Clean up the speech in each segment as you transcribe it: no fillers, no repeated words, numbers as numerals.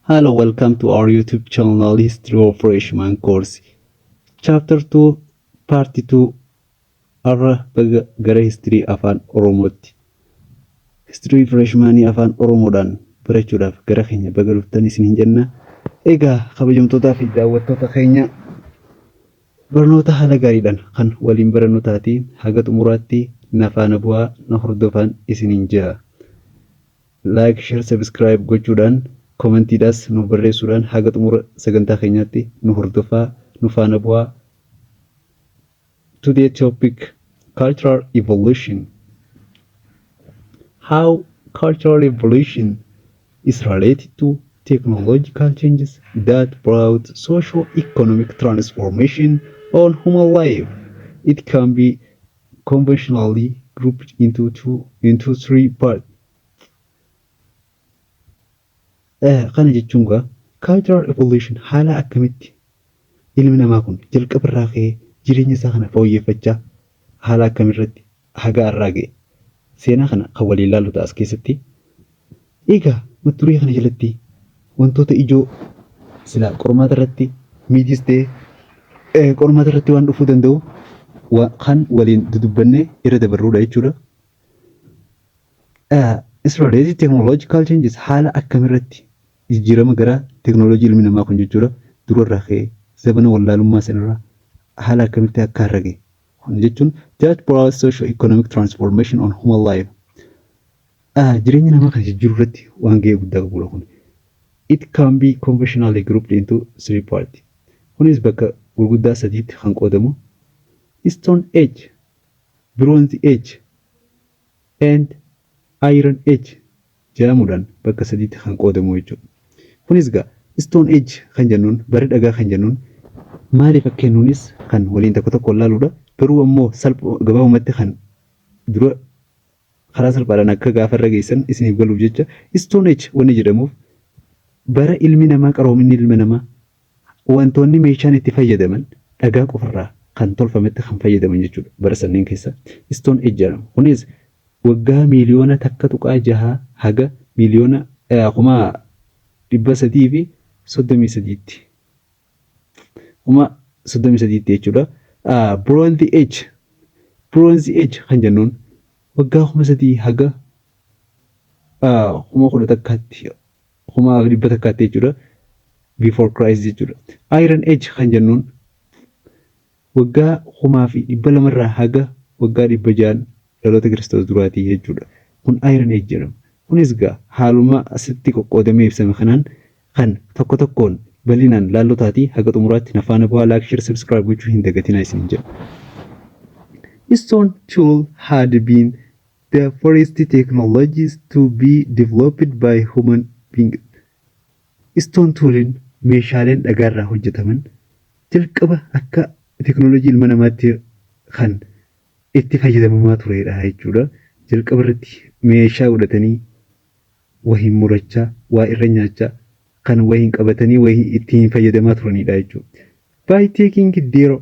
Hello, welcome to our YouTube channel History of Freshman Course. Chapter 2, Part 2. Har'a baga gara History Afaan Oromootti. History Freshmanii Afaan Oromoodhaan barachuudhaaf gara keenya baga dhuftan isin hin jenna. Egaa kabajamtootaa fi daawwattoota keenya, barnoota haala gaariidhaan kan waliin barannu taati, haga xumuraatti na faana bu'aa, na hordofaan isiniin jira. Like, share, subscribe gochuudhaan, commentiidhaas nu barreessuudhaan haga xumura sagantaa keenyaatti nu hordofaa, nu faana bu'aa. Today topic: cultural evolution. How cultural evolution is related to technological changes that brought socio-economic transformation on human life. It can be conventionally grouped into two into three parts. Kana jechuun gaa cultural evolution haala akkamitti ilmi namaa kun jalqaba irraa ka'ee jireenya isaa kana fooyyeffachaa haala akkamirratti haga har'aa ga'e, seenaa kana kan waliin ilaallu ta'a as keessatti. Egaa mata duree kana jalatti wantoota ijoo silaa qormaata irratti miidis ta'e qormaata irratti waan dhufuu danda'u kan waliin dudubbannee irra dabarruudha jechuudha. Is related technological changes, haala akkamirratti jijjiirama gara teknooloojii ilmi namaa kun jechuudha durarraa ka'ee zabana wallaalummaa sanarraa haala akkamitti akka har'a ga'e. Kun jechuun that brought socio economic transformation on human life. Jireenya namaa kana jijjiiruu irratti waan ga'ee guddaa qabudha kun. It can be conventionally grouped into three parts. Kunis bakka gurguddaa sadiitti kan qoodamu: Stone Age, Bronze Age and Iron Age jedhamuudhaan bakka sadiitti kan qoodamu jechuudha. Kunis egaa Stone Age kan jennuun, bara dhagaa kan jennuun maaliif akka jennuunis kan waliin tokko tokko ilaaluudha. Garuu ammoo gabaabumatti kan dura karaa salphaadhaan akka gaafa irra geessan isiniif galuuf jecha, Stone Age wanni jedhamuuf bara ilmi namaa, qaroominni ilma namaa, wantoonni meeshaan itti fayyadaman dhagaa qofarraa kan tolfametti kan fayyadaman jechuudha. Bara sanneen keessa Stone Age jedhama. Kunis waggaa miiliyoona 1.6 haga miiliyoona 333,000tti, 33,000tti jechuudha. Bronze Age. Bronze Age kan jennuun waggaa 3000 haga 11,000tti, 100,000tti jechuudha. Before Christ jechuudha. Iron Age kan jennuun waggaa 2,200rraa haga waggaa 600 dhaloota Kiristoos duraatii jechuudha. Kun Iron Age jedhama. Kunis egaa haaluma asitti qoqqoodamee ibsame kanaan kan tokko tokkoon bal'inaan laallotaatii haga xumuraatti na faana bu'aa. Like, share, subscribe gochuu hin dagatinaa isin jedha. Stone tool had been the first technologies to be developed by human beings. Stone tooliin, meeshaaleen dhagaarraa hojjetaman, jalqaba akka teknoolojii ilma namaatti kan itti fayyadamamaa turedha jechuudha. Jalqaba irratti meeshaa godhatanii wahiin murachaa, waa irra nyaachaa, kan wahiin qabatanii wahii ittiin fayyadamaa turanidha jechuudha. By taking their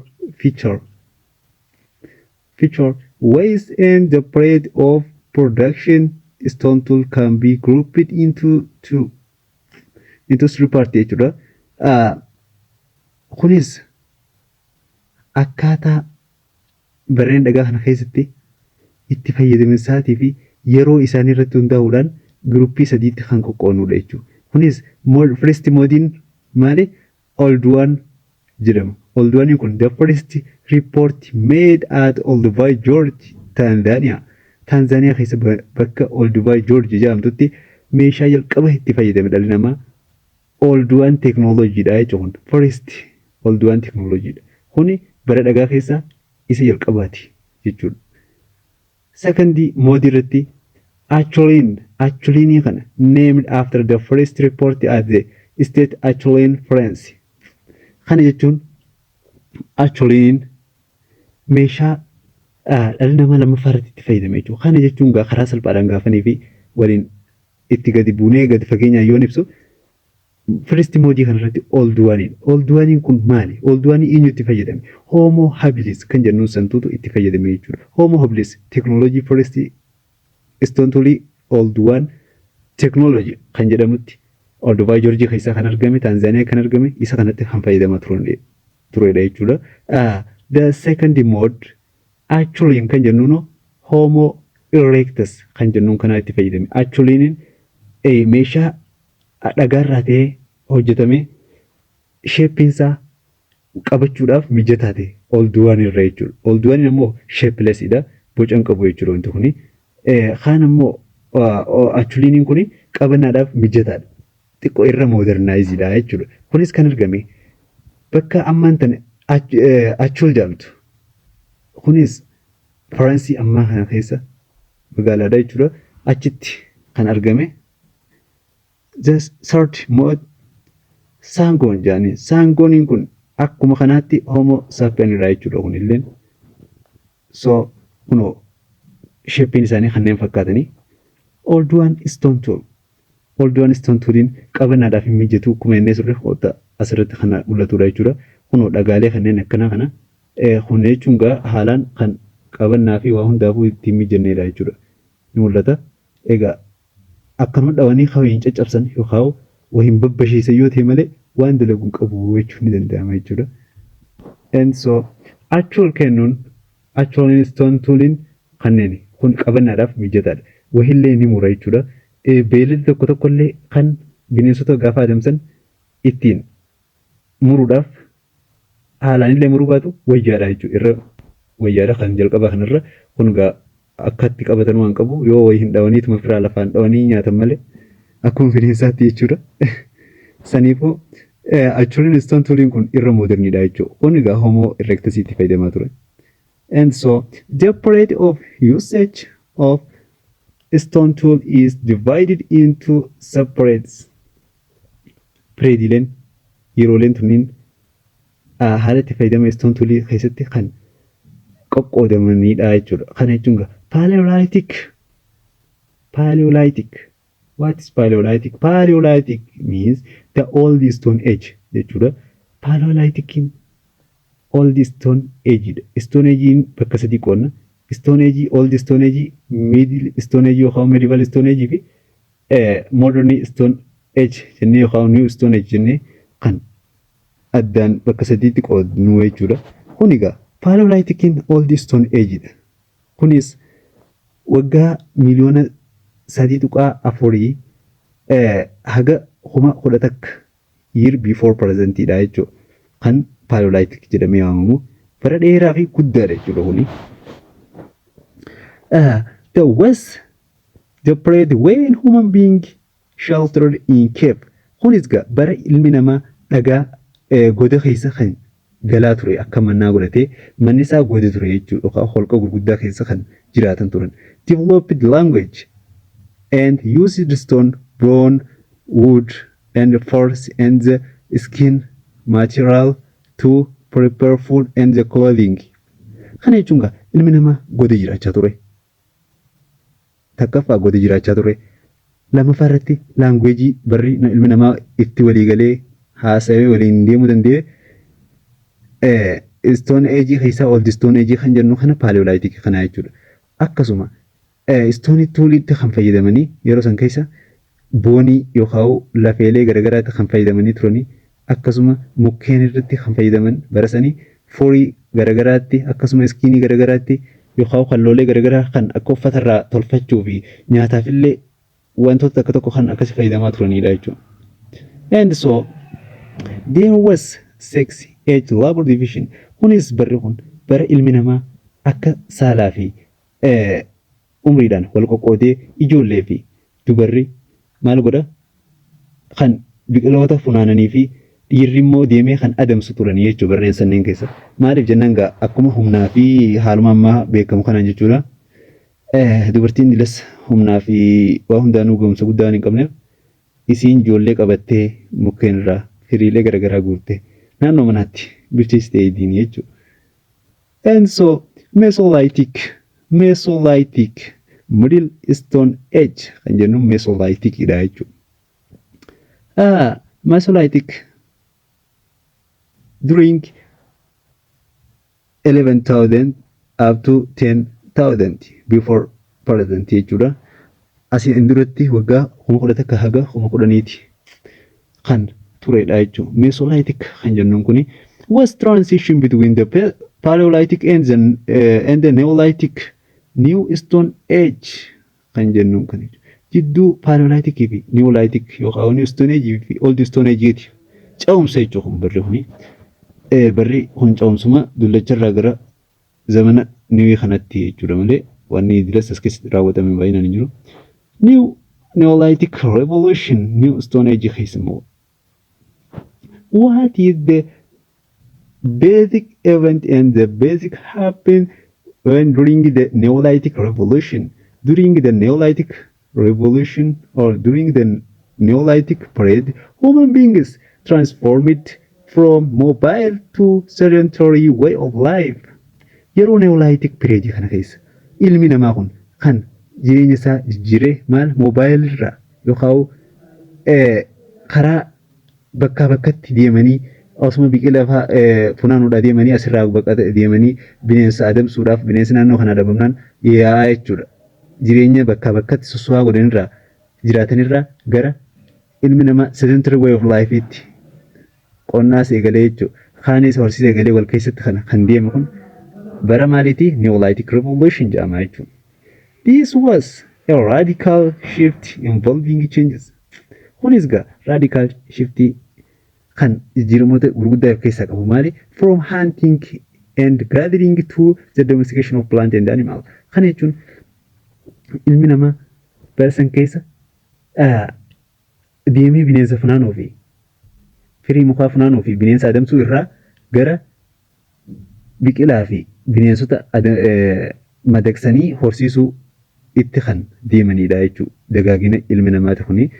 feature ways and the period of production, stone tool can be grouped into two into three parts jechuudha. Kunis akkaataa barreen dhagaa kana keessatti itti fayyadama fi yeroo isaanii irratti hundaa'uudhaan groupii sadiitti kan qoqqoodnudha jechuudha. Kunis first modeiin maali? Oldowan jedhama. Oldowaniin kun the first report made at Olduvai George, Tanzania. Tanzania keessa bakka Olduvai George jedhamtutti meeshaa jalqaba itti fayyadame dhalli namaa Oldowan teknooloojiidha jechuudha. First Oldowan teknooloojiidha. Kuni bara dhagaa keessa isa jalqabaati jechuudha. Second mode irratti Acheulean. Acheuleanii kana named after the first report at the site Acheulean, France. Kana jechuun Acheuleaniin meeshaa dhalli namaa lammaffaa irratti itti fayyadame jechuudha. Kana jechuun karaa salphaadhaan gaafanii fi waliin itti gadi buunee gadi fageenyaan yoon ibsu, first mode kanarratti Oldowaniidha. Oldowaniin kun maali? Oldowanii eenyu itti fayyadame? Homo habilis kan jennuun santuutu itti fayyadame jechuudha. Homo habilis teknooloojii first stone tool Oldowan technology kan jedhamutti Olduvai Gorge keessaa kan argame, Taanzaaniyaa kan argame, isa kanatti kan fayyadamaa turedha jechuudha. The second mode, Acheulean kan jennuun, Homo erectus kan jennuun kana itti fayyadame. Acheuleaniin meeshaa dhagaarraa ta'ee hojjetame, shapeiinsaa qabachuudhaaf mijataa ta'e Olduwan irra jechuudha. Olduwan immoo shapelessidha. Boca hin qabu jechuudha wanti kuni. Kaan immoo Acheuleaniin kuni qabannaadhaaf mijataadha. Xiqqoo irra modernizedha jechuudha. Kunis kan argame bakka ammaan tana Achul jedhamtu. Kunis Faransii ammaa kana keessa magaalaadha jechuudha. Achitti kan argame. The third mode, Sangoan jedhanii. Sangooniin kun akkuma kanaatti Homo sapien irraa jechuudha kunilleen. So kunoo shapeiin isaanii kanneen fakkaatanii. Olduwan stone tool. Olduwan stone tooliin qabannaadhaaf hin mijatu akkuma inni turre asirratti kan mul'atudha jechuudha. Kunoo dhagaalee kanneen akkanaa kana kun jechuun gaa haalaan kan qabannaa fi waa hundaafuu ittiin mijannedha jechuudha. Ni mul'ata. Egaa akkanuma dhawanii kan hin caccabsan yookaan waa hin babbasheessan yoo ta'e malee waan dalagu hin qabu jechuun ni danda'ama jechuudha. And so Acheulean kennuun, Acheulean stone tooliin kanneen kun qabannaadhaaf mijataadha. Wahillee ni mura jechuudha. Beeyladni tokko tokkollee kan bineensota gaafa adamsan ittiin muruudhaaf haalaan illee muruu baatu wayyaadha jechuudha. Irra wayyaadha kan jalqabaa kanarra. Kun egaa akkatti qabatan waan qabu yoo wayii hin dhawaniituma firaa lafaan dhawanii nyaatan malee akkuma bineensaatti jechuudha. Saniifuu Acheulean stone tooliin kun irra moderniidha jechuudha. Kun egaa Homo erectusiitti fayyadamaa ture. And so the period of usage of stone tool is divided into separate periodileen. Yerooleen tunniin haala itti fayyadama stone toolii keessatti kan qoqqoodamanidha jechuudha. Kana jechuun Paleolithic. Paleolithic. What is Paleolithic? Paleolithic means the old stone age jechuudha. Paleolithicin old stone age dha. Stone age bakka sadii qoodna. Stone age, old stone age, middle stone age yookaan medieval stone age fi modern stone age jennee yookaan new stone age jennee kan addaan bakka sadiitti qoodnu jechuudha. Kun egaa Paleolithicin old stone age dha. Kunis waggaa 3.4 miliyoona haga 11,000 year before presentidha jechuudha. Kan Paleolithic jedhamee waamamu bara dheeraa fi guddaadha jechuudha kuni. The was the period when human being sheltered in cave. Kunis gaa bara ilmi namaa dhagaa goda keessa kan galaa ture, akka mannaa godhatee manni isaa goda ture jechuudha, yookaan holqa gurguddaa keessa kan jiraatan turan. Developed language and used stone, bone, wood and furs and the skin material to prepare food and the clothing. Kana jechuun gaa ilmi namaa goda jiraachaa ture. Takkaffaa goda jiraachaa ture. Lammaffaa irratti languageii barri ilmi namaa itti walii galee haasawee waliin deemuu danda'e stone age keessaa old stone age kan jennu kana, Paleolithic kana jechuudha. Akkasuma stone tooliitti kan fayyadamanii yeroo san keessa boneii yookaan lafeelee garaagaraatti kan fayyadamanii turanii, akkasuma mukkeen irratti kan fayyadaman barasanii, furii garaagaraatti, akkasuma skinii garaagaraatti yookaan kalloolee garaagaraa kan akka uffatarraa tolfachuu fi nyaataaf illee wantoota tokko tokko kan akkasii fayyadamaa turanidha jechuudha. And so there was sex, age, labor division. Kunis barri kun bara ilmi namaa akka saalaa fi umriidhaan wal qoqqoodee ijoollee fi dubarri maal godha kan biqiloota funaananii fi dhiirri immoo deemee kan adamsu turanii jechuudha barreen sanneen keessa. Maaliif jennaan gaa akkuma humnaa fi haaluma ammaa beekamu kanaan jechuudha. Dubartiin dilas humnaa fi waa hundaanuu ga'umsa guddaa waan hin qabneef isiin ijoollee qabattee mukkeen irraa firiilee garaagaraa guurtee naannoo manaatti bilcheessitee eegdiin jechuudha. And so Mesolithic, Middle Stone Age kan jennu Mesolithicidha jechuudha. Mesolithic during 11,000 up to 10,000 before present jechuudha. Asiin duratti waggaa 11,000 haga 10,000ti. kan turedha jechuudha. Mesolithic kan jennuun kuni was transition between the Paleolithic and the Neolithic, New Stone Age kan jennuun kan jidduu Paleolithic fi Neolithic yookaan New Stone Age fi Old Stone Age ti. Ce'umsa jechuudha kun barri kuni. Barri kun ce'umsuma dullacharraa gara zamana new kanatti jechuudha malee wanni dilas as keessatti raawwatame baay'inaan hin jiru. New Neolithic Revolution, New Stone Age keessa immoo what is the basic event and the basic happen when during the Neolithic Revolution? During the Neolithic Revolution or during the Neolithic period, human beings transformed from mobile to sedentary way of life. Yeroo Neolithic period kana keessa ilmi namaa kun kan jireenya isaa jijjiiree maal mobile irraa yookaan karaa bakkaa bakkatti deemanii osuma biqila fa'aa funaanuudhaa deemanii asirraa baqata deemanii bineensa adamsuudhaaf bineensi naannoo kana adamamnaan yaa'aa jechuudha. Jireenya bakkaa bakkatti sosso'aa godhanirraa jiraatanirraa gara ilmi namaa sedentary way of life itti qonnaas eegalee jechuudha. Kaanis horsiisa eegalee wal keessatti kana kan deeme kun bara maaliiti? Neolithic Revolution jedhama jechuudha. This was a radical shift involving changes. Kunis gaa radical shift kan jijjiiramoota gurguddaa of keessaa qabu maali? From hunting and gathering to the domestication of plant and animal. Kana jechuun ilmi namaa bara san keessa deemee bineensa funaanuu fi firii mukaa funaanuu fi bineensa adamsuu irraa gara biqilaa fi bineensota madaqsanii horsiisuu itti kan deemanidha jechuudha. Dagaagina ilmi namaati kuni.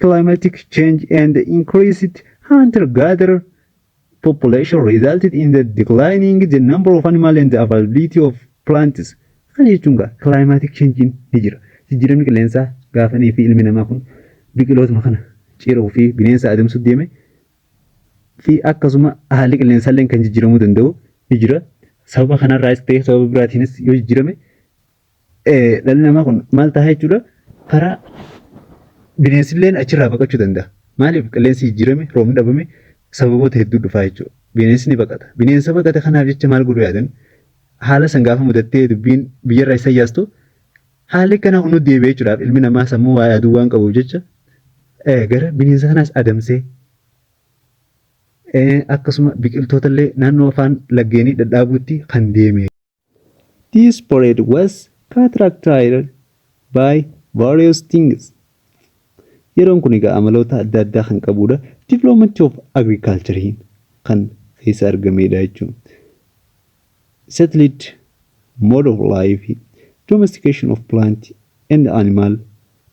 Climatic change and increased hunter-gatherer population resulted in the declining the number of animal and the availability of plants. Kana jechuun gaa climatic change ni jira. Jijjiiramni qilleensaa gaafanii fi ilmi namaa kun biqilootuma kana ciruu fi bineensa adamsuu deeme fi akkasuma haalli qilleensaa illee kan jijjiiramuu danda'u ni jira. Sababa kanarraas ta'e sababa biraatiinis yoo jijjiirame dhalli namaa kun maal ta'a jechuudha, karaa bineensilleen achirraa baqachuu danda'a. Maaliif? Qilleensi jijjiirame, roobni dhabame, sababoota hedduu dhufaa jechuudha. Bineensi ni baqata. Bineensa baqate kanaaf jecha maal godhuu yaadan? Haala san gaafa mudattee dubbiin biyyarraa isa yaastu haalli kana kun deebi'ee jechuudhaaf ilmi namaa sammuu waa yaaduu waan qabuuf jecha gara bineensa kanaas adamsee akkasuma biqiltoota illee naannoo afaan laggeenii dhadhaabuutti kan deeme. This period was characterized by various things. Yeroon kun egaa amaloota adda addaa kan qabudha. Development of agriculture kan keessa argamedha jechuudha. Settled mode of life, domestication of plant and animal,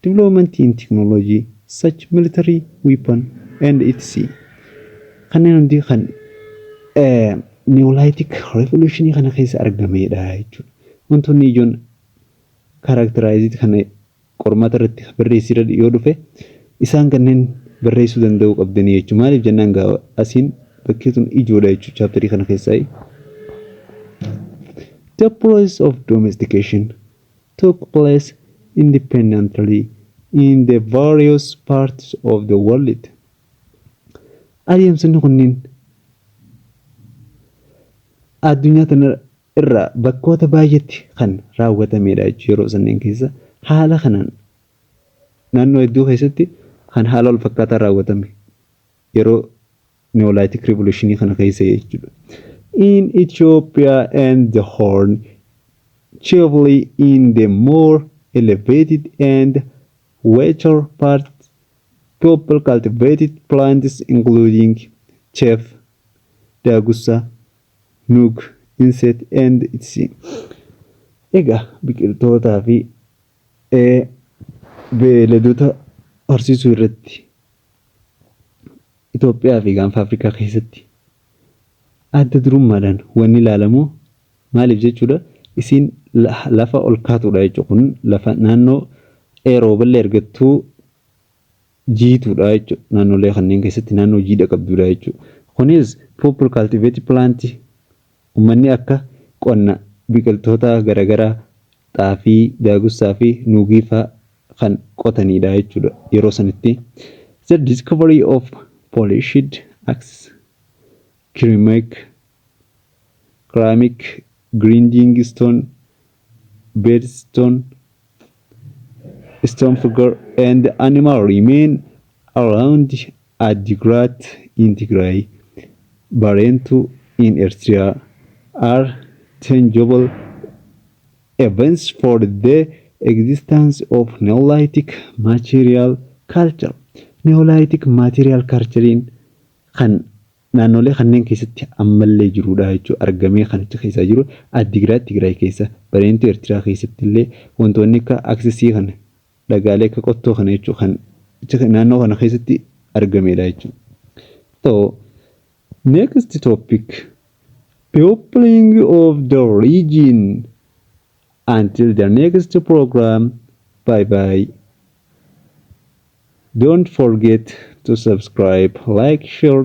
development in technology such military weapon and etc. Kanneen hundi kan Neolithic Revolution kana keessa argamedha jechuudha. Wantoonni ijoon characterized kana qormaata irratti barreessii yoo dhufe isaan kanneen barreessuu danda'uu qabdanii jechuudha. Maaliif jennaan gaa asiin bakkee tun ijoodha jechuudha chapterii kana keessaa. The process of domestication took place independently in the various parts of the world. Adeemsonni kunniin addunyaa tana irraa bakkoota baay'eetti kan raawwatamedha jechuudha. Yeroo sanneen keessa haala kanaan naannoo hedduu keessatti kan haala wal fakkaataa raawwatame yeroo Neolithic Revolution kana keessa jechuudha. In Ethiopia and the Horn, chiefly in the more elevated and wetter parts, people cultivated plants including teff, dagusa, nug, enset and etc. Egaa biqiltootaa fi beeyladoota horsiisuu irratti Itoophiyaa fi gaanfa Afrikaa keessatti adda durummaadhaan wanni ilaalamu maaliif jechuudha, isiin lafa ol kaatuudha jechuudha. Kun lafa naannoo rooballee argattuu jiituudha jechuudha. Naannolee kanneen keessatti naannoo jiidha qabdudha jechuudha. Kunis people cultivated plant, uummanni akka qonna biqiltoota garaagaraa xaafii, daagussaa fi nuugii fa'aa kan qotanidha jechuudha yeroo sanitti. The discovery of polished axes, ceramic grinding stone, bedstone, stone figure, and animal remain around Adigrat in Tigray, Barentu in Eritrea are tangible evidence for the existence of Neolithic material culture. Neolithic material culture kan naannolee kanneen keessatti ammallee jirudha jechuudha. Argamee kan achi keessa jiru Addigiraat Tigraay keessa, Bareentuu Eertiraa keessatti illee wantoonni akka axesii kana, dhagaalee akka qottoo kana jechuudha, kan naannoo kana keessatti argamedha jechuudha. So next topic, peopling of the region. Until the next program, bye bye. Don't forget to subscribe, like, share.